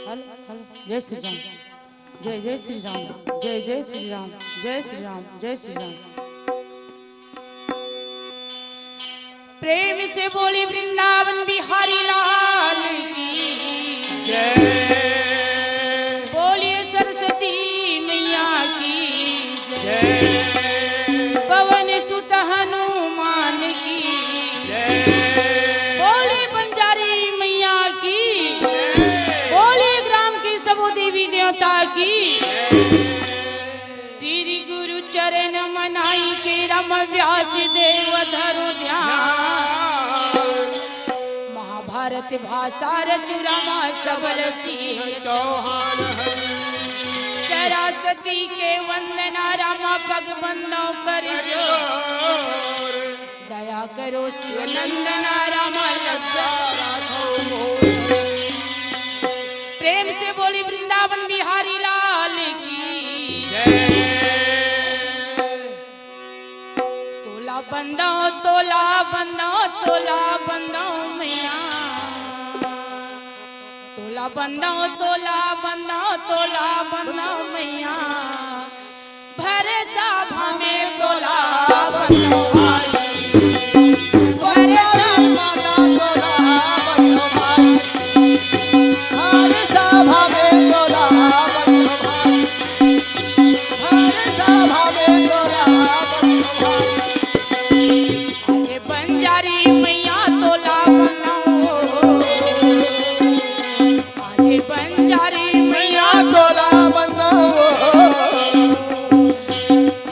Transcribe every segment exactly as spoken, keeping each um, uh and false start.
Hello, hello. जय श्री राम। जय, जय श्री राम। जय, जय श्री राम। जय श्री राम। जय श्री राम। प्रेम से बोली वृंदावन बिहारी लाल की जय। बोलिए सरस्वती मैया की जय। जय। पवन सुत हनुमान की जय। बोलिए बंजारी मैया की जय। बोलिए ग्राम की सबो देवी देवता की जय। श्री गुरु चरण मनाई के राम व्यास देव धरो ध्यान। महाभारत भाषा रचु रामा सबल सिंह चौहान। सरस्वती के वंदना रामा पग बंदो कर जोर। दया करो शिव नंदना रामा लज्जा राखो मोर। प्रेम से बोली वृंदावन बिहारी लाल की जय। तोला बंदो, तोला बंदो, तोला बंदो मैया। तोला बंदो, तोला बंदो, तोला बंदो मैया। भरे सभा में तोला बंदो भाई। भरे सभा में तोला बंदो भाई। भरे सभा में तोला बंदो भाई। भरे सभा में तोला बंदो भाई। आजे बंजारी मैया तोला बंदो। आजे बंजारी मैया तोला बंदो।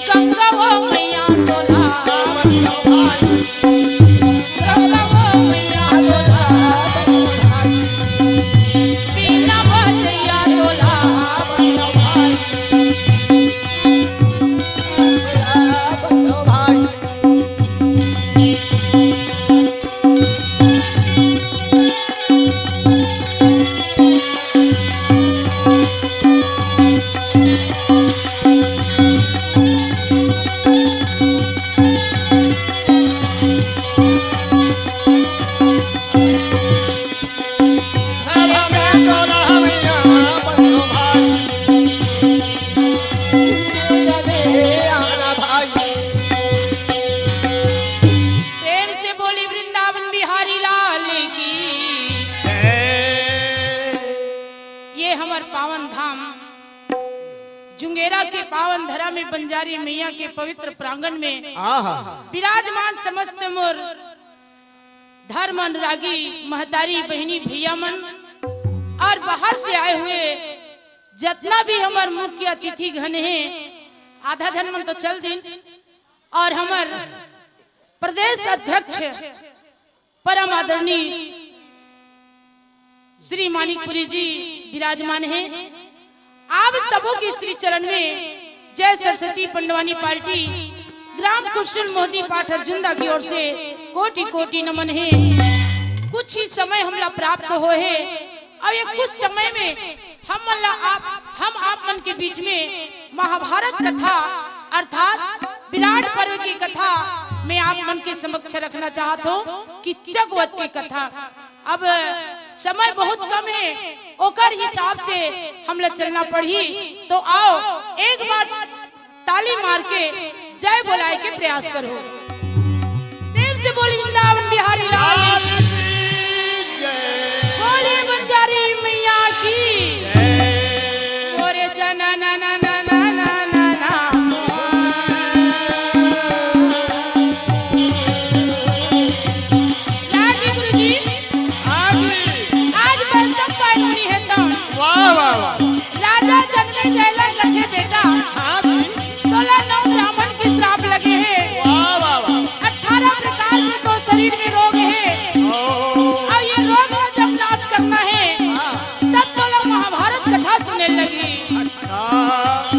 गंगा वो मैया तोला बंदो भाई। गंगा वो मैया तोला बंदो भाई। बीना बजैया तोला बंदो भाई। तोला बंदो भाई। प्रेम से बोली वृंदावन बिहारी लाल की। ये हमर पावन धाम जुंगेरा के पावन धरा में बंजारी मैया के पवित्र प्रांगण में आहा। विराजमान समस्त मोर धर्म अनुरागी महतारी बहिनी भैया मन और बाहर से आए हुए जतना भी हमर मुख्य अतिथि घन हे, आधा झन मन तो चल दिन, और हमर प्रदेश अध्यक्ष परम आदरणीय श्री मानिकपुरी जी विराजमान हे। आप सबो के श्री चरण में जय सरस्वती पंडवानी पार्टी ग्राम कुशल मोहदी पाठ अर्जुंदा की ओर से कोटि कोटि नमन हे। कुछ ही समय हमला प्राप्त होहे, अउ ये कुछ समय में हम मन ला आप, हम आप मन के बीच में महाभारत कथा अर्थात विराट पर्व की कथा मैं आप मन के समक्ष रखना चाहत हूँ, किच्चक वध की कथा। अब समय बहुत कम है, ओकर हिसाब से हमला चलना पड़ही। तो आओ, एक बार ताली मार के जय बोलाए के प्रयास करो। प्रेम से बोली वृंदावन बिहारी लाल की। जय। बोली बंजारी मैया की। जय। मोरे सना ना ना ना ना ना ना ना। लागी गुरुजी। हाँ जी। आज बरसत पायलुनी है तौन। वाह, वाह, वाह। राजा जनमे जय ला कथे बेटा। हाँ जी। तोला नौ ब्राह्मण के श्राप लगे हे। वाह, वाह, वाह। अठारह प्रकार के तो शरीर में रोग हे। ओ। अउ ये रोग ला जब नाश करना हे, हाँ। तब तोला महाभारत कथा सुने लगी। अच्छा।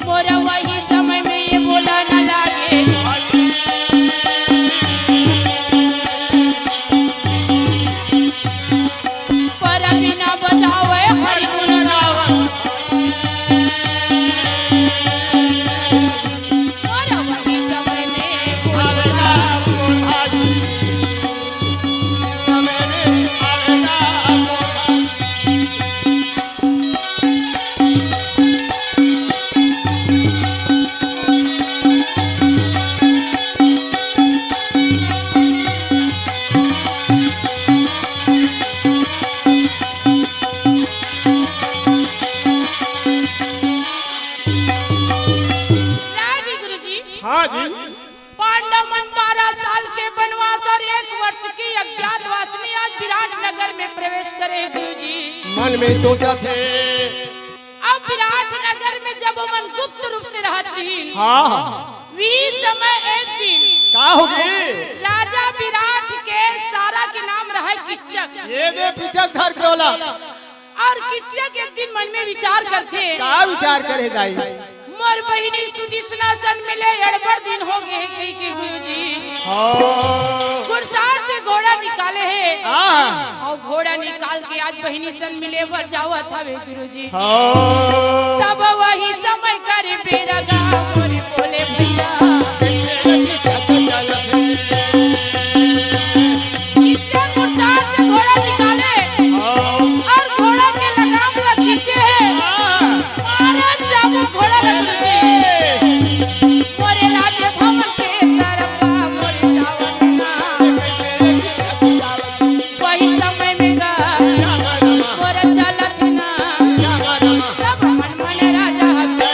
मोरा वही समय में ये बोला न लागे। पर बिना बजावे हरि गुण गावा। मोरा वही समय में बोला। रागी गुरुजी। हाँ जी। पांडव मन बारह साल के वनवास और एक वर्ष की अज्ञातवास में आज विराट नगर में प्रवेश करे गुरुजी। मन में सोचत हे। अब विराट नगर में जब ओमन गुप्त रूप से रहत रहिन, हाँ। वी समय एक दिन का होगे? राजा विराट के सारा के नाम रहे किच्चक। ये दे पिचक धर के ओला। और किच्चक एक दिन मन में विचार करथे। का विचार करे दाई? मोर बहिनी सुदेष्णा सन मिले अड़बड़ दिन होगे हे कहिके गुरुजी। हाँ। गुरसार से घोड़ा निकाले हे। हाँ। अउ घोड़ा निकाल के आज बहिनी सन मिले बर जावत हवे गुरुजी। हाँ। तब वही समय करे बेरा गा मोरे बोले भैया। किच्चक गुरसार से घोड़ा निकाले। हाँ। अउ घोड़ा के लगाम ला खींचे हे। हाँ। अरे जाबो घोड़ा ला गुरुजी। मोरे राज भवन के तरफ मोरे जावत ना। वही समय में गा मोर चलत ना। तब मन मन राजा हवे।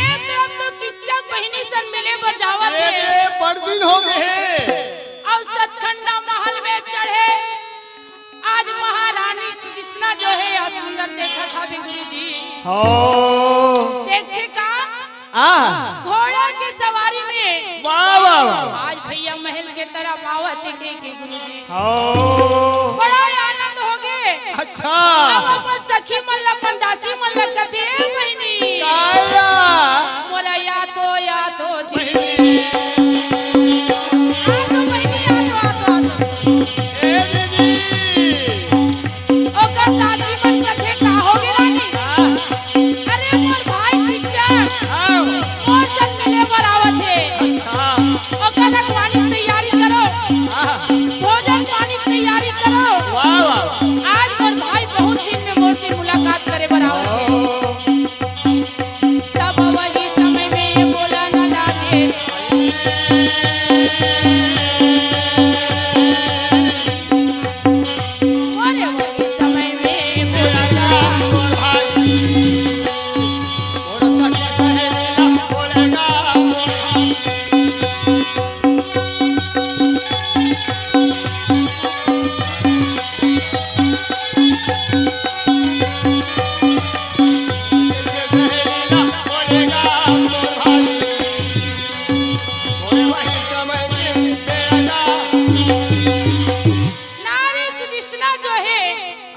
एक तरफ तो किच्चक बहिनी सन मिले बर जावत हे। ए, बड़ दिन हो गए हे। अउ सतखंडा महल में चढ़े आज महारानी सुदेष्णा जो हे, या सुंदर देखत हवे गुरुजी। हो। देखथे का? आ। घोड़ा के सवारी में। वाह, वाह, वाह। आज भैया महल के तरफ आवत हे के, के गुरुजी। हो। बड़ा आनंद होगे। अच्छा। अब अपन सखी मन ला, अपन दासी मन ला कथे, "ए बहिनी।" काया? मोरा या तो, या तो दीदी। बहिनी। आ तो बहिनी, आ तो, आ तो, आ तो। ए दीदी। ओकर दासी मन कथे, "का होगे रानी?" हाँ। "अरे मोर भाई किच्चक, हाँ। मोर संग मिले बर आवत हे। अच्छा। ओकर अगवानी तैयारी करो, हाँ। भोजन पानी तैयारी करो। वाह, वाह, वाह। आज मोर भाई बहुत दिन में मोर से मुलाकात करे बर आवत हे।" ओ। तब वही समय में ये बोला न लागे। अरे वही समय में बोला ना।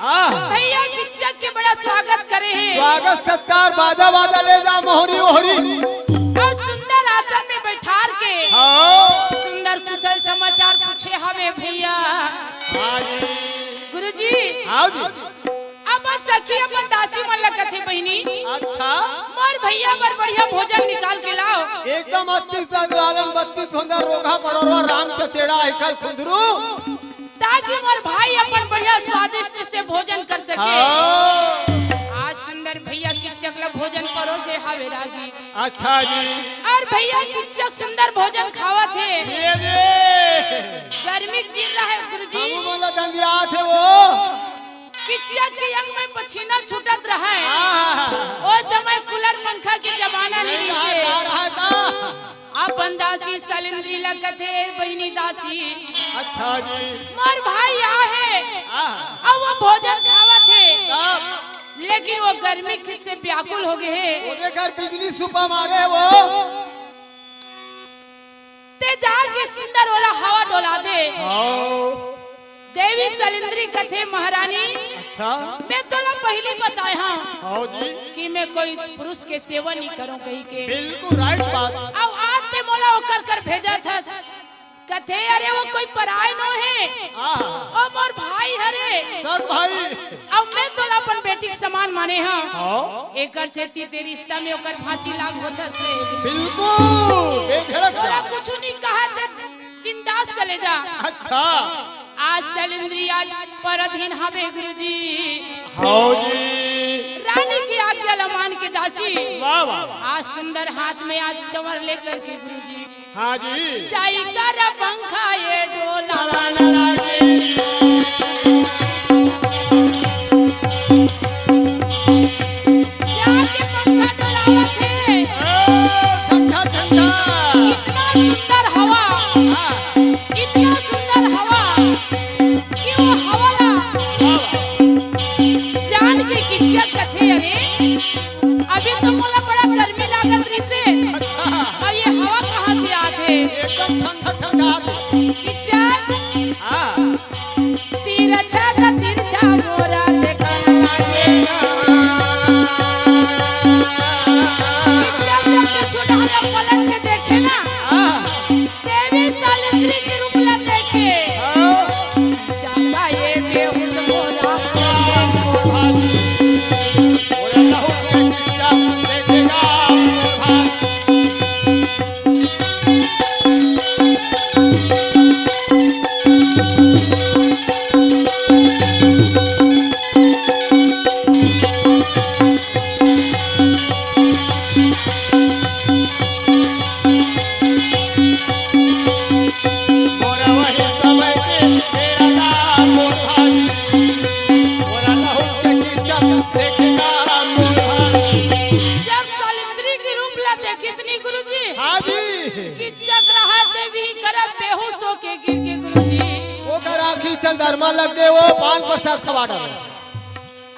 हाँ। भैया किच्चक के बड़ा स्वागत करे हे। स्वागत सत्कार, बाजा बाजा ले जा, मोहरी ओहरी। अउ सुंदर आसन में बैठार के हाँ। सुंदर कुशल समाचार पूछे हवे भैया। हाँ जी। गुरुजी। हाँ जी। अपन सखी अपन दासी मन ल कथे बहिनी। अच्छा। मोर भैया बर बढ़िया भोजन निकाल के लाव। एकदम अत्तीस दस लालन बत्तीस भोंदा रोघा पड़ोरवा राम चचेड़ा आइकल खुंदरू। ताकि मोर भाई अपन बढ़िया स्वादिष्ट से भोजन कर सके। हाँ। आज सुंदर भैया किच्चक ल भोजन परोसे हवे रागी। अच्छा जी। अउ भैया किच्चक सुंदर भोजन खावत हे। ये दे। गर्मी के दिन रहे गुरुजी। हमू मन ल दंदियात हे वो। किच्चक के अंग में पसीना छूटत रहे। हाँ। ओ समय कूलर पंखा के जमाना नइ रहिसे। का रहा था? अपन दासी सलिंद्री ल कथे, बहिनी दासी। अच्छा जी। मोर भाई आहे। हाँ। अउ वो भोजन खावत हे। तब? लेकिन वो गर्मी खिस से व्याकुल हो गे हे। वो देख कर बिजली सुपा मारे वो। ते जाके सुंदर ओला हवा डोला दे। हाँ। देवी सलिंद्री कथे महारानी। अच्छा। मैं तोला पहिली बताए हंव। हाँ जी। कि मैं कोई पुरुष के सेवा नइ करंव कहिके। बिल्कुल right बात। अउ आज ते मोला ओकर कर भेजत हस। कथे अरे वो कोई पराय नो हे। हाँ। ओ मोर भाई हरे। सग भाई। अउ मैं तोला अपन बेटी के समान माने हंव। हाँ। एकर सेती ते रिश्ता में ओकर भांची लाग होत हस रे। बिल्कुल, बेधड़क तोला जा। कुछु नइ कहत हे, बिंदास चले जा। अच्छा। आज सलिंद्री आज परधीन हवे गुरुजी। हाँ जी। रानी के आज्ञा ल मान के दासी। वाह, वाह, वाह। आज सुंदर हाथ में आज चंवर लेकर के गुरुजी। हाँ जी। जाई कर पंखा ये डोलावन लागे। जाके पंखा डोलावत हे। ओ, ठंडा, ठंडा। इतना सुंदर हवा। हाँ। इतना सुंदर हवा कि वो हवा ला वाह, वाह। जान के किच्चक कथे, अरे, अभी तो मोला बड़ा गर्मी लागत रहिसे। अच्छा। अउ ये हवा कहाँ से आत हे? एकदम ठंडा ठंडा आत हे। किच्चक। हाँ। तिरछा का तिरछा मोरा देखन लागे। किच्चक जब कुछु डहर पलट के देखे ना, हाँ। देवी सलिंद्री के रूप ला देखे। हाँ। जाता ये बेहोश मोरा। मोरा वही समय के तेरा नाम मोर भाई। मोरा लहू के कीचक देखेगा मोर भाई। जब सलिंद्री के रूप ला देखिस नी गुरुजी, हाँ जी। कीचक रहा देवी करब बेहोश होके गिर गे गुरुजी। ओकर आँखी चंद्रमा लग गे, वो पान प्रसाद खवा डाले।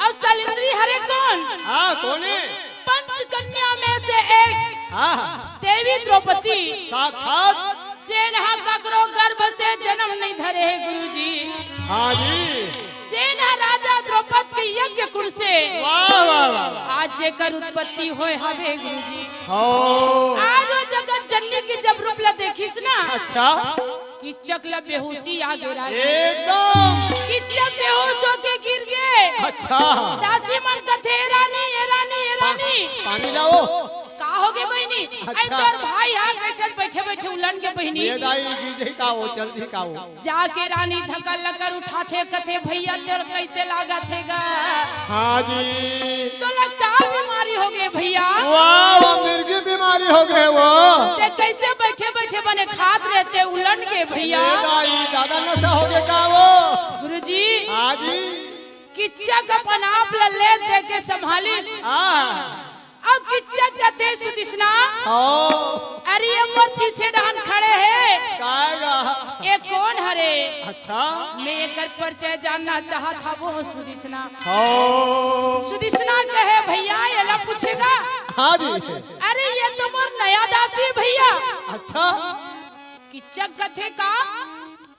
अउ सलिंद्री हरे कोन? हाँ, कोने? पंच कन्या में से एक हाँ। देवी द्रौपदी। साक्षात। जेन हा ककरो गर्भ से जन्म नइ धरे हे गुरुजी। हाँ जी। जेन हा राजा द्रौपद के यज्ञ कुंड से वाह, वाह, वाह, वाह। आज जेकर उत्पत्ति होय हवे गुरुजी। हो। आज वो जगत जननी के जब रूप ला देखिस ना, अच्छा। कीचक ला बेहोशी आ गे रागी। एकदम। कीचक बेहोश होके गिर गे। अच्छा। दासी मन कथे, "ए रानी, ए रानी, ए रानी।" पानी लाओ। का हो गे बहिनी? अच्छा। अरे तोर भाई हा कइसे बइठे बइठे उलन गे बहिनी। ए दाई, गिर जही का वो, चल जही का वो। जाके रानी धक्का लकर उठाथे, कथे, "भइया तोर कइसे लागत हे गा?" हाँ जी। तोला का बीमारी हो गे भइया? वाह, वाह, मिर्गी बीमारी हो गे वो। ते कइसे बइठे बइठे बने खात रहे ते उलन गे भइया? ए दाई, जादा नशा हो गे का वो? गुरुजी। हाँ जी। कीचक अपन आप ला ले दे के संभालिस। हाँ। अउ कीचक कथे सुदेसना। हाँ। अरे ये मोर पीछे डहन खड़े हे। काय गा? ये कोन हरे? अच्छा। मैं एकर परिचय जानना चाहत हवों सुदेसना। हाँ। सुदेसना कहे, "भइया, एला पूछेगा?" हाँ जी। "अरे ये तो मोर नया दासी भइया।" अच्छा। कीचक कथे, "का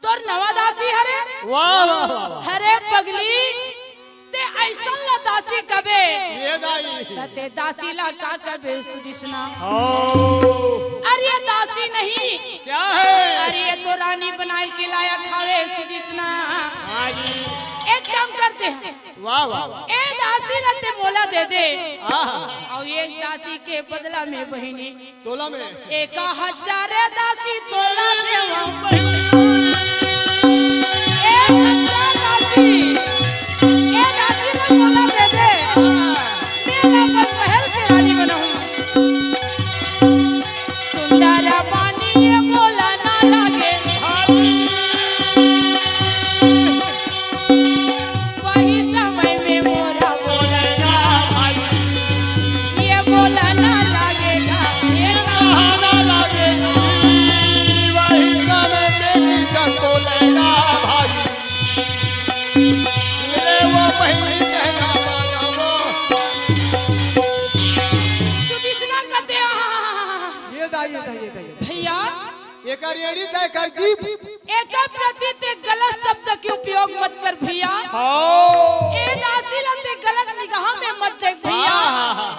तोर नवा दासी हरे?" वाह, वाह, वाह, वाह। "अरे पगली, अइसन ला दासी कबे। ये दाई। त ते दासी ला का कबे सुदेष्णा? ओ। अरे ये दासी नहीं। क्या है? अरे ये तो रानी बनाई के लायक हवे सुदेष्णा। हाँ जी। एक काम करते हैं। वाह, वाह, वाह। ए दासी ला ते मोला दे दे। आहा। अउ एक दासी के बदला में बहिनी तोला में। एक हजार दासी तोला देवंव। एक हजार दासी। ए दासी ला तोला दे दे। मैं ला अपन महल के रानी बनाहूं। सुंदर बानी ए मोला ना लागे। वही समय में मोरा बोलना भाई, ये बोलना लगेगा, ये कहना लगेगा। वही समय में नीचा बोलना भाई, ये वो पहली कहना वाला वो। सुदेष्णा कहते हैं, ये दाई, ये दाई, ये दाई। भैया, एकर एड़ी तय कर जीभ। एकर प्रति ते गलत शब्द के उपयोग मत कर भैया। हाँ। ए दासी ला ते गलत निगाह में मत देख भैया। हाँ, हाँ, हाँ।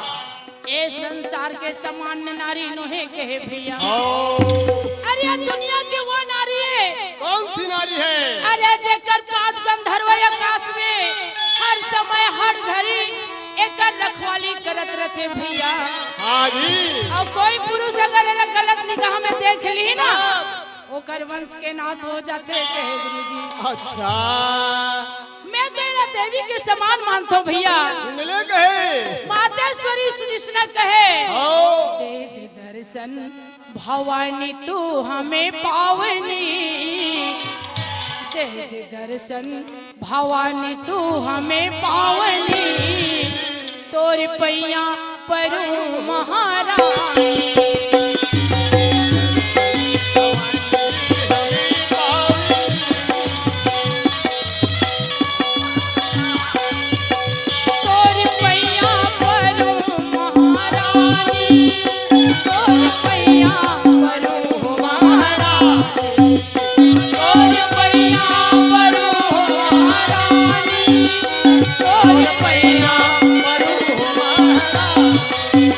ए संसार के सामान्य नारी नोहे कहे भैया। हाँ। अरे ये दुनिया के वो नारी है। कौन सी नारी है? अरे जेकर पांच गंधर्व आकाश में हर समय हर घड़ी एकर रखवाली करत रथे भैया। हाँ जी। अउ कोई पुरुष अगर एला गलत निगाह में देख लिही ना, हाँ। ओकर वंश के नाश हो जाथे, कहे गुरुजी। अच्छा। मैं तो एला देवी के समान मानथों भैया। सुन ले कहे। मातेश्वरी सुदेष्णा कहे। हाँ। दे दे दर्शन भवानी तू हमें पावनी, दे दे दर्शन भवानी तू हमें पावनी, तोर पैया परूं महारानी। तोर पैया परूं महारानी, तोर पैया परूं महारानी। तोर पैया परूं महारानी, तोर पैया परूं महारानी।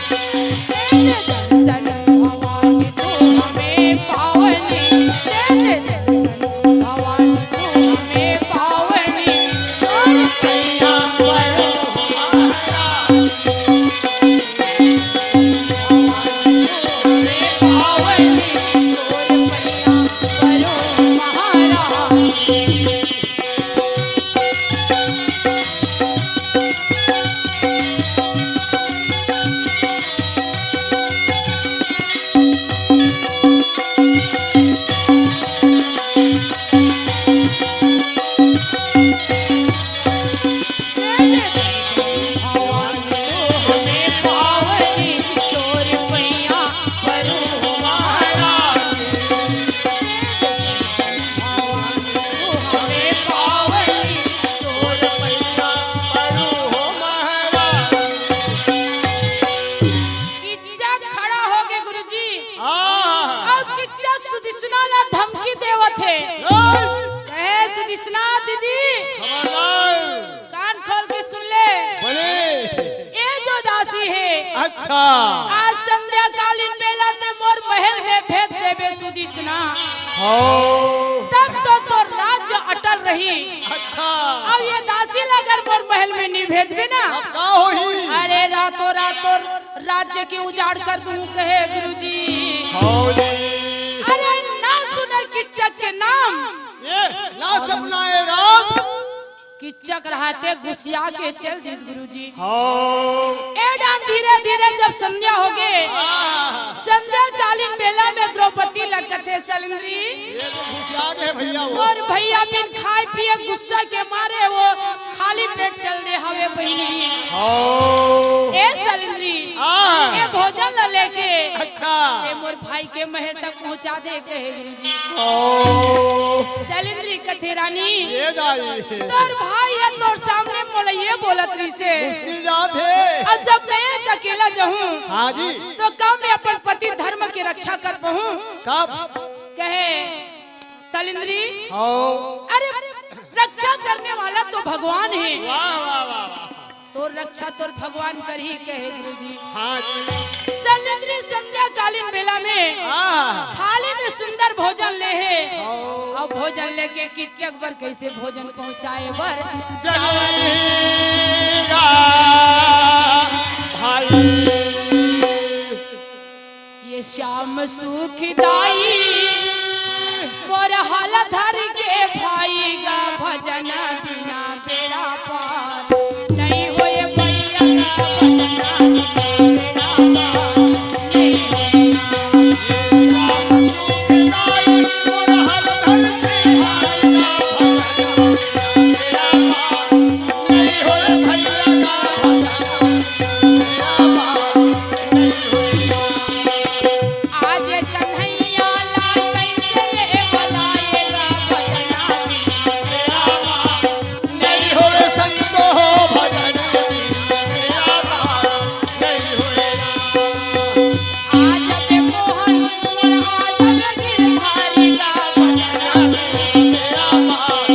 तेरे दर्शन भवानी तू हमें पावनी, तेरे दर्शन भवानी तू हमें पावनी, तोर पैया परूं महारानी। किच्चक खड़ा होगे गुरुजी। हाँ। अउ किच्चक सुदेष्णा ला धमकी देवत हे। नहीं। कहे सुदेष्णा दीदी, खबरदार। कान खोल के सुन ले। बोले। ए जो दासी हे, अच्छा। आज संध्याकालीन बेला ते मोर महल में भेज देबे सुदेष्णा। हो। तब तो तोर राज्य अटल रही। अच्छा। अब ये दासी ला अगर मोर महल में नहीं भेजबे ना, अब का होही? अरे रातों रात तोर राज्य के उजाड़ कर दूं कहे गुरुजी। हो जी। अरे ना सुने किच्चक के नाम। ये ना सपना है राम। किच्चक रहते गुसिया के चल दिस गुरुजी। हाँ। ए डान धीरे धीरे जब संध्या होगे, हाँ। संध्याकालीन बेला में द्रौपदी ला कथे सलिंद्री। ये तो गुसिया गए भैया वो। मोर भैया बिन खाए पिए गुस्सा के मारे वो खाली पेट चल दे हवे बहिनी। हाँ। ए सलिंद्री, हाँ। ए भोजन ला लेके अच्छा। ए मोर भाई के महल तक पहुंचा दे कहे गुरुजी। ओ। सैलेंद्री कथे रानी, ये दाई। तोर भाई हे तोर सामने मोला ये बोलत रहिसे। मुश्किल जात हे। अउ जब मैं एक अकेला जाहूं, हाँ जी। तो का मैं अपन पति धर्म के रक्षा कर पाहूं? कब? कहे सैलेंद्री, हाँ। अरे रक्षा करने वाला तो भगवान हे। वाह, वाह, वाह, वाह। तोर रक्षा तोर भगवान करही, कहे गुरुजी। हाँ जी। सलिंद्री संध्याकालीन बेला में हाँ। थाली में सुंदर भोजन ले हे। हाँ। अउ भोजन लेके किच्चक बर कइसे भोजन पहुँचाए बर चलेगा भाई। ये श्याम सुखदाई मोर हाल धर के भाई गा, भजन बिना बेड़ा पार नहीं होए भैया गा, भजन बिना बेड़ा पार नहीं होए। आज कन्हैया ला कैसे बुलाएगा भजना बिना बेड़ा पार। आज बे मोहन और आज बे गिरधारी गा भजना बिना बेड़ा पार।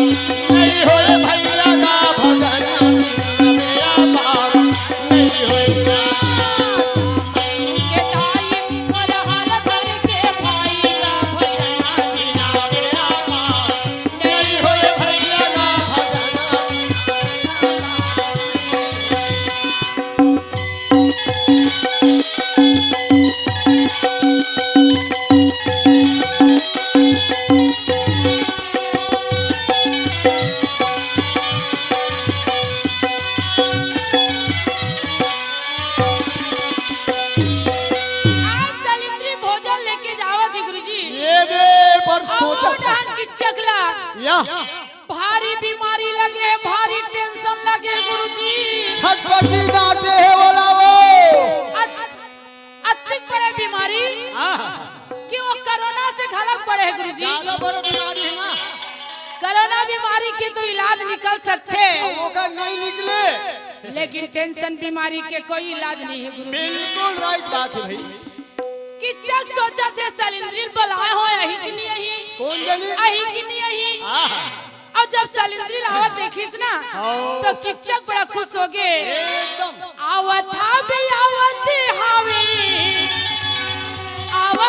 आज सलिंद्री भोजन लेके जावत हे गुरुजी। ये दे पर अब सोचत वो डहन किच्चक ला या। भारी बीमारी लगे, भारी tension लगे गुरुजी। छटपटी डांटे हे वाला वो। अत-, अतिक बड़े बीमारी हाँ। कि वो कोरोना से घलक बड़े हे गुरुजी। ज्यादा बड़े बीमारी हे ना। कोरोना बीमारी के तो इलाज निकल सकथे। अब ओकर नहीं निकले। लेकिन tension बीमारी के कोई इलाज नहीं हे गुरुजी। बिल्कुल right बात हे भाई। किच्चक सोचत हे सलिंद्री ल बलाए हों, अही कि नहीं अही? कोन जनी? अही कि नहीं अही? हाँ। अउ जब सलिंद्री ल आवत देखिस ना, हाँ। तो किच्चक बड़ा खुश होगे। एकदम। आवत हावे, आवत हावे।